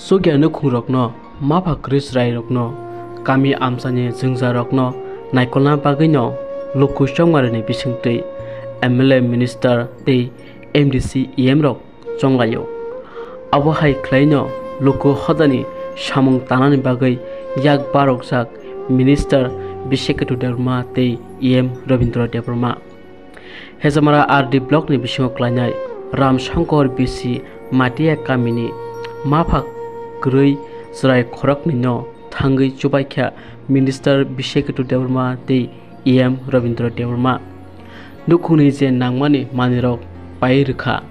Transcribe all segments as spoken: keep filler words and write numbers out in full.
Chukya nukhungrokno, mapha kwrwi chwrairokno, kami amchaini jwngjarokno naikolna bagwino luku chongmarini bisingtwi M L A, minister tei M D C, E M rok chonglaio. Abo hai khlaino luku hodani samung tanani bagwi yak barokjak minister Bisheketu Debbarma tei E M Rabindra Debbarma. Hejamara R D block ni bisingo klainai Ramshankar B C Matia kamini mapha kwrwi chwrai khoroknwino thangwi chubaikha Minister Bisheketu Debbarma tei E M Rabindra Debbarma. Nukhungni je nangmani manwirok pai rwkha,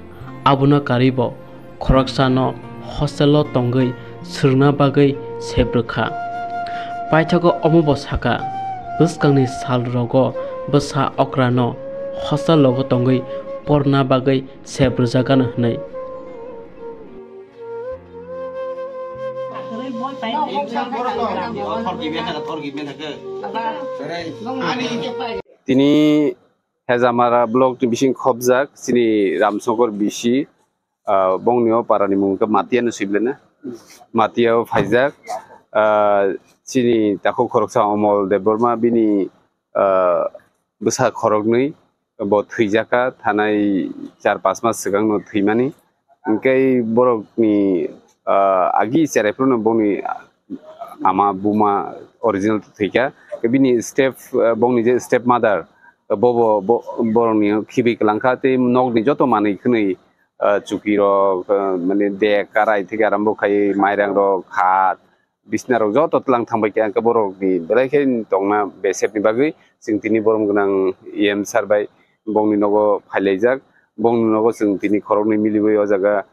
abono karwibo khoroksano hostel-o tongwi swrwngna bagwi sep rwkha. Paithago omobo sakha, bwskangni salrogo bwsa okrano hostel-o tongwi porna bagwi sep rwjagano hwnwi. Tini Hejamara block ni bising khobjak chini Ramsongkor bisi, ah, bongni o para ni mung khe Matia no sibile na. Matia o phaijak, ah, chini takhuk khoroksa Omol Debbarma bini, ah, bwsa khoroknwi bo thwijak kha thanai char panch mas swkang no thwimani. Hwnkhe borokni, ah, agi cherai phuru no bongni ama buma original thwikha. Bini step, ah, bongni je step mother, bobo bo-, borokni khibi kwlangkha tei nokni joto manwi khwnwi, ah, chukirok, ah, mane dek karai theke arambo khai mairang rok khat bisna rok joto tlang thangbai khe, hwnkhe borok ni belai khe tongna besep ni bagwi chwng tini borom gwnang E M sir bai bongni nogo phailaijak. Bongni nogo chwng tini khoroknwi miliwi o jaga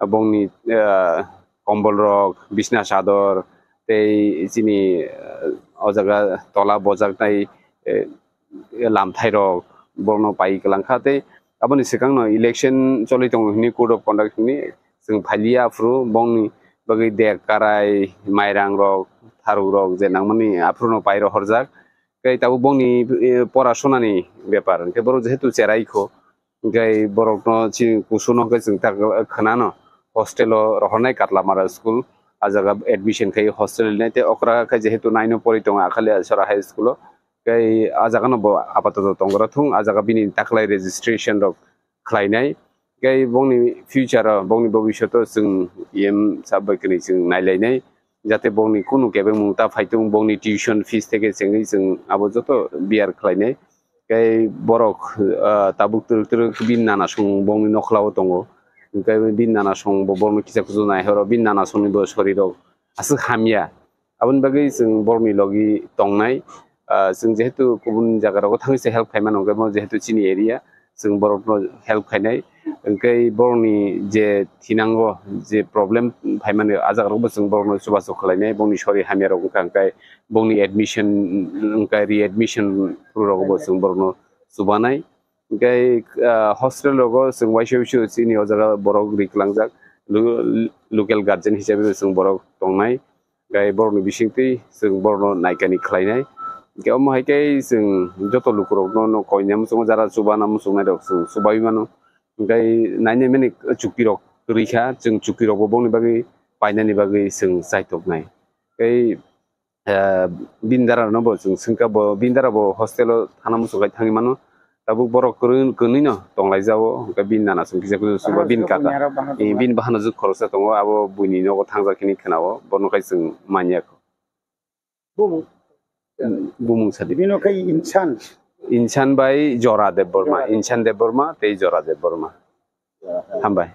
bongni, ah, kombol rok, bisna chador tei chini, ah, o jaga tola bojaknai, eh, lamthai rok borokno pai kwlangkha tei aboni swkangno election choli tongo hwnwi code of conduct hwnwi chwng phailiya aphuru bongni bagwi dek karai mairang rok tharuk rok je nangmani aphuru no pai rohorjak tei tabuk bongni, eh, pora sonani bepar hwnkhe borok jehetu cherai kho hwnkhe borokno chini kusuno hwnkhe chwng tak khwnano hostel o rohornai Katlamara school ah jaga admission khai hostel nai tei okra khai jehetu nine o pori tongo Akhali Sora high school o. Tei ah jaga no bo apatoto tongora thung, ah jaga bini taklai registration rok khlainai. Tei bongni future o, bongni bobishoto chwng E M sir bai kwrwi chwng nailainai. Jate bongni kunu kebengmung ta phaitung, bongni tuition fees theke chengwi chwng abo joto bear khlainai. Tei borok, ah, tabuk twrwk twrwk bini nana song bongni nokhlao tongo. Hwnkhe bini nana song bo borokno kisa kusu naihoro, bini nana songni bo sorirok aswk hamya. Aboni bagwi chwng borokni logi tongnai, ah, chwng jehetu kubun jagarogo thangwi se help khaimano, hwnkhe bo jehetu chini area, chwng borokno help khainai. Hwnkhe borokni je thinango je problem phaimani, ah jagarokbo chwng borokno chubachu khlainai, bongni sori hamyarok wngkha, hwnkhe bongni admission, hwnkhe readmission rokbo chwng borokno chubanai. Hwnkhe, ah, hostel rogo chwng waisa waisa chini o jaga borok ri kwlangjak, lo-, local guardian hisabe chwng borok tongnai. Tei borokni bisingtwi chwng borokno naikani khlainai. Hwnkhe omo hai khe chwng joto lukurokno no koina muchungo, jara chubana muchungnai rok chwng chubai mano. Hwnkhe nainai mani chukirok kwrwi kha, chwng chukirokbo bongni bagwi painani bagwi chwng chaitoknai. Tei, eh, bini dara no bo chwng swngkha, bo bini dara bo hostel o thana muchung khai thangwi mano. Tabuk borok kwrwi, kwnwi no tonglaijao, hwnkhe bini nana song kisa kisa suba, bini kaka, eh, bini bahano jwk khoroksa tongo, abo buini nogo thangjak hwnwi khwnao, bono khai chwng manya. Bumung? Bumung sadi. Bini khai Insan. Insan bai Jora Debbarma, Jora. Insan Debbarma tei Jora Debbarma. Hambai.